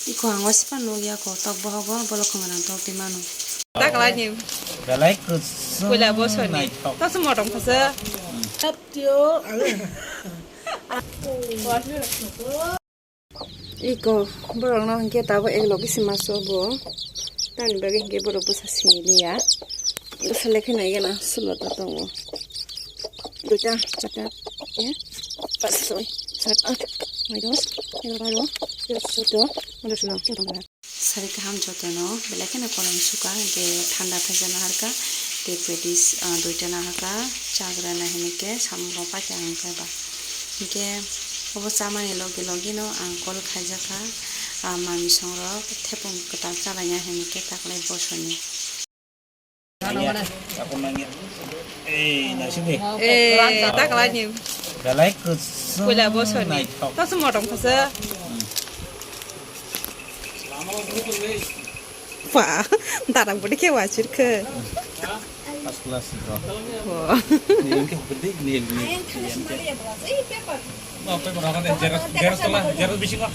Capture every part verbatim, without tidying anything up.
Iko ang wasipa nukya ko tok bohogo bolok khongana tok di manu. Taklai ni. Belai kusum. Puila bosor ni. Naithok. Tasu motom khasa. Tio. Iko borok no hwnkhe tabuk ek logi se maso bo. Tamni bagwi hwnkhe borok bwsa sini liya. Bwsa lekhe nai gana sulo ta tongo. Duita, charta, eh, pas, soi, sat, at, noi, dos, ego, baro, tero, sotro, pondro, sulo, chuddo, pondro. Sari kaham jotono, belai kheno kolom suka, hwnkhe thanda thaisa naharkha, tei petis, ah, duita naharkha, chagra nahini khe samung bo paikha hwnkhe ba. Hwnkhe obo chamani logi logi no ang call khaijakha, ah, mamisong rok thepung kwtal chalaina hwnkhe taklai bosoni. Eh, taklai ni. Belai kusum. Puila bosor ni. Naithok. Tasu motom khasa. Wah, darang bodi khe wachir khe. First class ito. Wah. Ni hwnkhe hwnkhe di, ni, ni. Oh, paper hwnkhe xerox, xerox tala, xerox bisingo.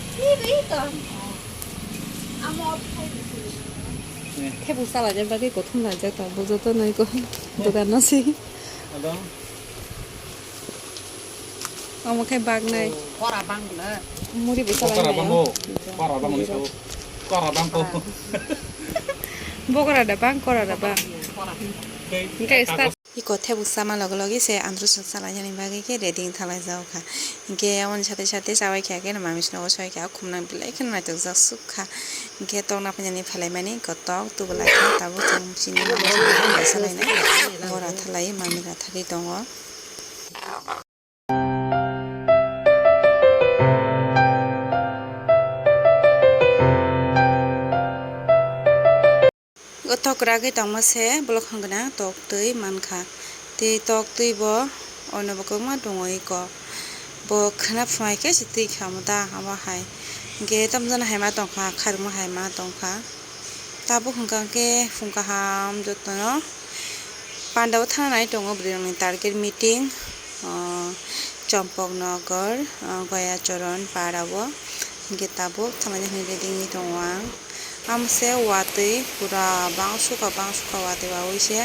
Khe bo salai bagwi kothom laijak ta, bo joto nai ko dogan no si. Hello. Omo khe bak nai. Kora bang na. Muri bo salai. Kora bang nai. Bo. Kora bang ni to. Kora bang ko. Bokora da bang, kora da bang. Kora. Hwnkhe start. Iko thebuk sama loge loge se andro sung salai yani bagwi khe ready wng thalai jao kha. Hwnkhe aboni sate sate chabai kha khe mamisong nogo soi kha, khumnang belai kheno naithokjak suk kha. Hwnkhe tokna phainani phelaimani kotok tubulai kha, tabuk chwng chini mama songni mama salainai. Bo rathalai, mami ratharwi tongo. O tok ragwi tongma se bolok hwnkhe na tok twi mankha. Tei tok twi bo ono bo kwbangma tongo iko. Bo khwna phunai khe se twi kha omo da omo hai. Hwnkhe tamjani hai ma tongkha, kharmo hai ma tongkha. Tabuk hwnkha khe phung kaham jotono panda o thana nai tongo bwrwi rokni target meeting. O Chompok Nogor, o Goya Choron para o. Hwnkhe tabuk thamani hwnwi ready wngwi tongo ang. Amo se watwi pura bangsuka bangsuka watwi wawi se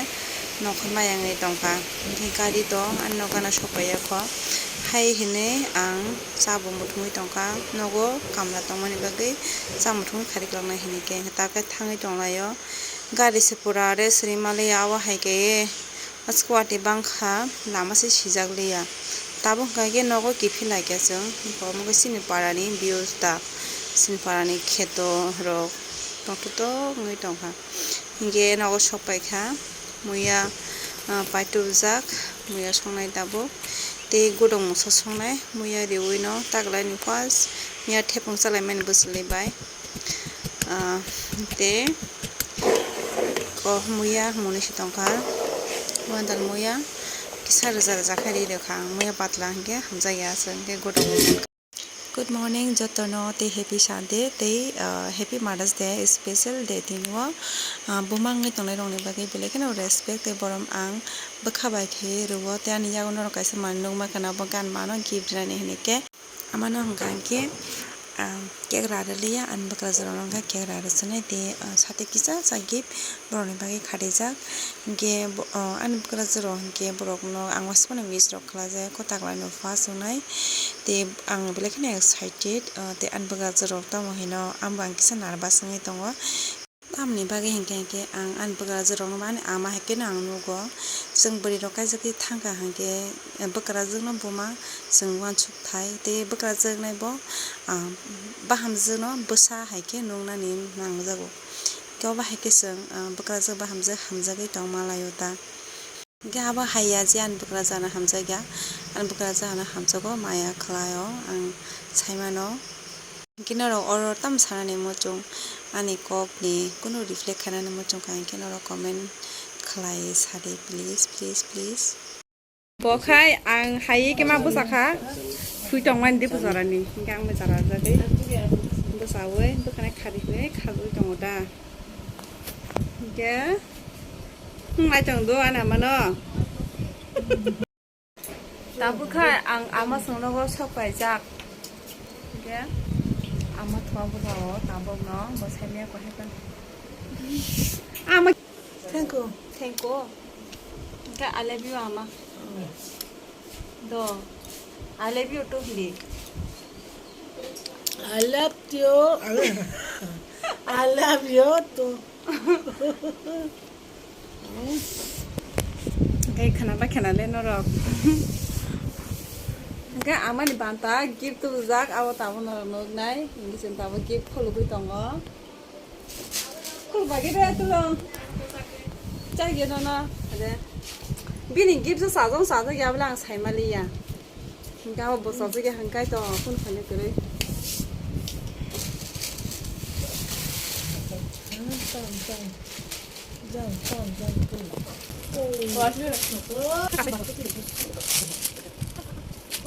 nokha mayangwi tongkha. Hwnkhe gari to ani nokgana sokpaiya kho. Hai hwnwi ang cha bo muthungwi tongkha. Nogo kamla tongmani bagwi cha muthungwi kharwi kwlaknai hwnwi khe. Hwnkhe tabukhe thangwi tonglaio. Gari se pura rest rwui manliya, abo hai khe. Askhe watwi bangkha, lama se sijak liya. Tabuk hwnkha khe nogo kiphil laikha chwng, omo khe chini parani views da, chini parani kheto rok tongthok wngwi tongkha. Hinkhe nogo sok paikha, muya, ah, paitubjak, muya songnai tabuk. Tei gudok mungsa songnai, muya riwui no taklaini first, muya thepung chalaimani bwchwlwi bai. Ah, tei ko muya muni si tongkha. Wandal muya kisa rwja rwja khe ri rwkha ang. Muya patla hinkhe hamjakya aswk hinkhe gotokgo. Good morning jotono tei happy Sunday tei, ah, happy Mother's Day, special day tini o. Ah, buma wngwi tongnai rokni bagwi belai kheno respect tei borom ang bwkha bai khe rwo tei ani yago norok kaisa manwi nukma khana bo gan mano gift rani hinwi khe. Amano hwnkha hinkhe, ah, cake rarwliya, ani bwkrajwk rokno hwnkha cake rarwswnai tei, ah, sati kisa sa gift borokni bagwi khatijak. Hinkhe bo, ah, ani bwkrajwk rok hinkhe borokno ang uansukmano wish rok khlaijak, kotak laino first wngnai tei ang belai kheno excited, ah, tei ani bwkrajwk rok tamo hino amo ang kisa nervous wngwi tongo. Tamoni bagwi hinkhe hinkhe ang ani bwkrajwk rokno ba ani ama hai kheno ang nugo. Chwng bwrwi rok kaisa khe thangkha hinkhe bwkrajwk no buma chwng uansuk thai tei bwkrajwk nai bo, ah, bahamjwk no bwsa hai khe nuknani nangjago. Kebo bahai khe chwng, ah, bwkrajwk bahamjwk hamjagwi tongma laio ta. Hingke abo hai ya je ani bwkrajwk ano hamjakya, ani bwkrajwk ano hamjago maya khlaio ang saimano. Hingke norok oro tamo sanani muchung ani kokni kunu reflect khainani muchung kha hingke norok comment khlai sadi please, please, please. Bo khai ang hai khe ma bwsakha, thwi tongmani di bwsarani, hingke ang bwsarajagwi bwsawi bwkhani khari hwnwi khajagwi tongo da. Hingke Wng lai tong do, ani ama no. Tabuk khai ang ama song nogo sok paijak. Hingke Ama thua bwla o tabuk no bo saimaya ko hepan. Ama thank you. Thank you. Ka I love you ama. Do. I love you too hindi. I love you. I love you too. Hwnkhe khwna bai khwna le norok. Hwnkhe amani banta gift tubujak, abo tabuk norok nuknai. Hwnkhe chwng tabuk gift khulugwi tongo. Khulubagwi de tulo. Chagwi nono. Bini gift se sajak sajak ya bwle ang saimaliya. Hingke abo bwsajwk ya hingkai to, phone khaina kwrwi.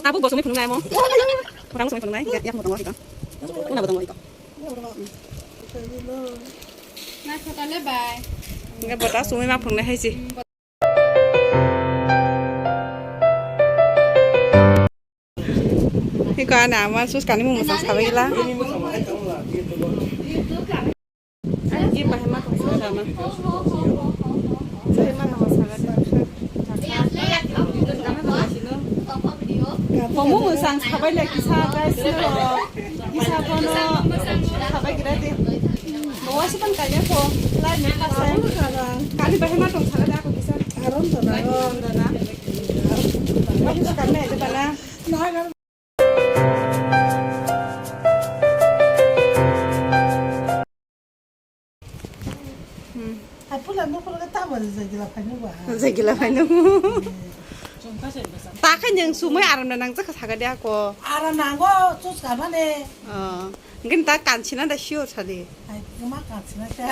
Abo bo songwi phunuknai mo. Orang songwi phunuknai, ya, ya, phunuknai, ya. Una bo tongo, ito. Naithok le bai. Hingke bo ta songwi ma phunuknai hai se. Hiko ani ama sus kani mung mwsang sabai la. Ani bahai ma tong sa ma. Bahai ma tong sa ma. Momo mwsang sabai le kisa guys no. Kisa kono sabai gira de. Bawa si pan kanya ko. Lai me kasa. Kali bahai ma tong sa da ko kisa. Aron to na. Aron to na. Bawa si kan me de bana. Hai pula no pula ta ba jagila phai no ba. Jagila phai no. Ta kha nyang sumai aram na nang jakha saga de ako. Aram nango chus ka mane. Oh. Ngin ta kansina da sure sadi. Hai ma kansina ta.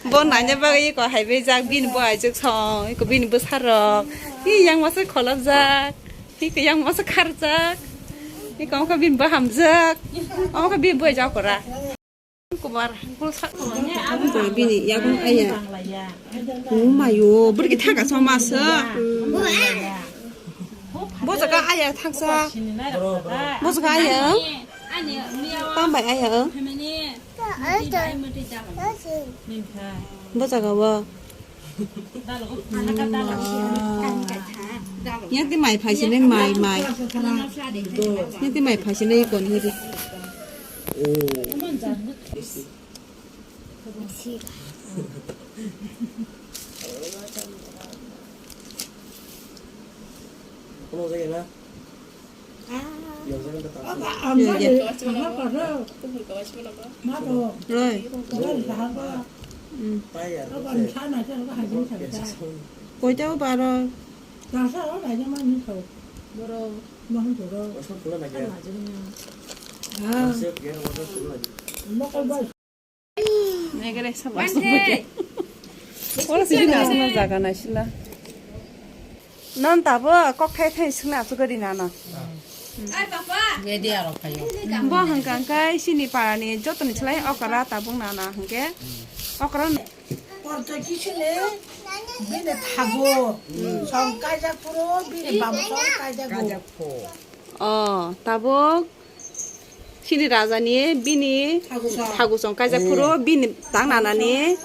Bo nanya bagwi ko hai be jak bin bo aijak song ko bin bo sarok. Hi yang masa kholap jak. Hi ko yang masa khar jak. Hi ko ka bin bo ham jak. Ko ka bin bo jak ora. Kumar, bul sak kumar. Bini yakung aya. Oh mayo, bwrwi thangka song masa. Bo jaga aya thangsa. Bo jaga aya. Tambai aya. Bo jaga bo. Yang ti mai phai sini mai mai. Yang ti mai phai sini ikon hiri. Kono jai na? Roi. Koita o baro. Negere sabas. Oro sini asma jaga naisila. Non tabo kok thai thai singna asuk gari nana. Bo hwnkha hwnkhe sini parani jotoni slai okra tabuk nana hwnkhe okra. Porto kisile bini thago song kaijak phuru bini babu song kaijak pho. Oh, tabuk sini raja ni bini thagu song kaijak phuru bini tang nana ni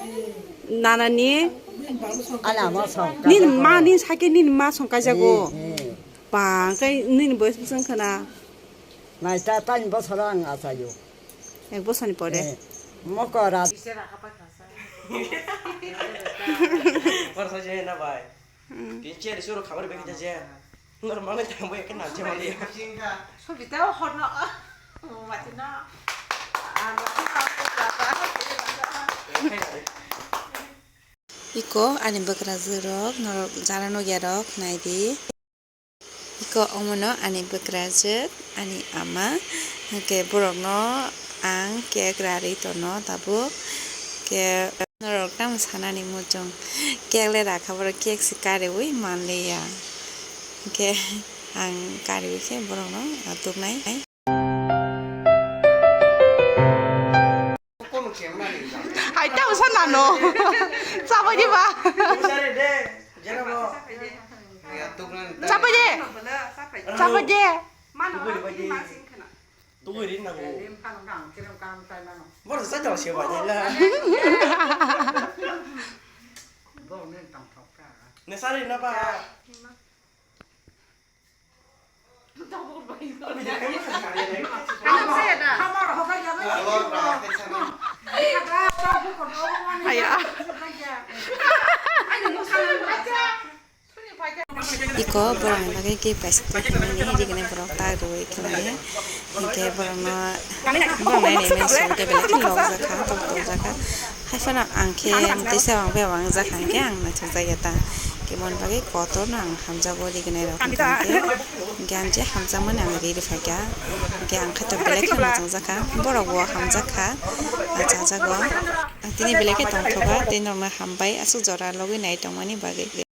nana ni. Nini ma ni sake nini ma song kaijago. Ba kai nini boyos bwswng khna. Naita tani bosoro ang achaio. Ek bosor ni pore. Mokora. Oro sa je na bai. Tin chair suru khabar bagi ta je. Normal ta bai kan na je mali. Sobita horno. Mati na. Iko ani bwkrajwk rok norok jara nukya rok naidi. Iko omono ani bwkrajwk, ani ama, hwnkhe borokno ang cake rarwi tono tabuk. Khe norok tamo sanani muchung, cake le rakha borok cake se kariwi manliya. Hwnkhe ang kariwi khe borokno atuknai. Hai tamo sa nano. Chabai di ba. Chabai di. Chabai di. Mano, mano, mano, mano, mano, Ugui ri nango. Lim phano nang kirim kam tai mano. Bor sa jao se bai la. Bor nen tang thok ta. Ne sari na ba. Hamar hokai ya ba. Haya. Iko borokni bagwi gift kaisa tubunani rigini borok ta rwui khlaiwi. Hinkhe borokno, borokno nainai mani songwi tei belai kheno lobjak kha, tok tokjak kha. Haiphano ang khe tei se ang bebak wngjak kha hinkhe ang naithokjak ya ta. Himoni bagwi kotorno ang hamjago rigini rok hinkhe, hinkhe ang je hamjakmani ang ri rwphaikha. Hinkhe ang khe to belai kheno muchungjak kha, borokbo hamjak kha, ah, chajago. Ang tini belai khe tongthokha tei norokno hambai aswk jora logwi nai tongmani bagwi.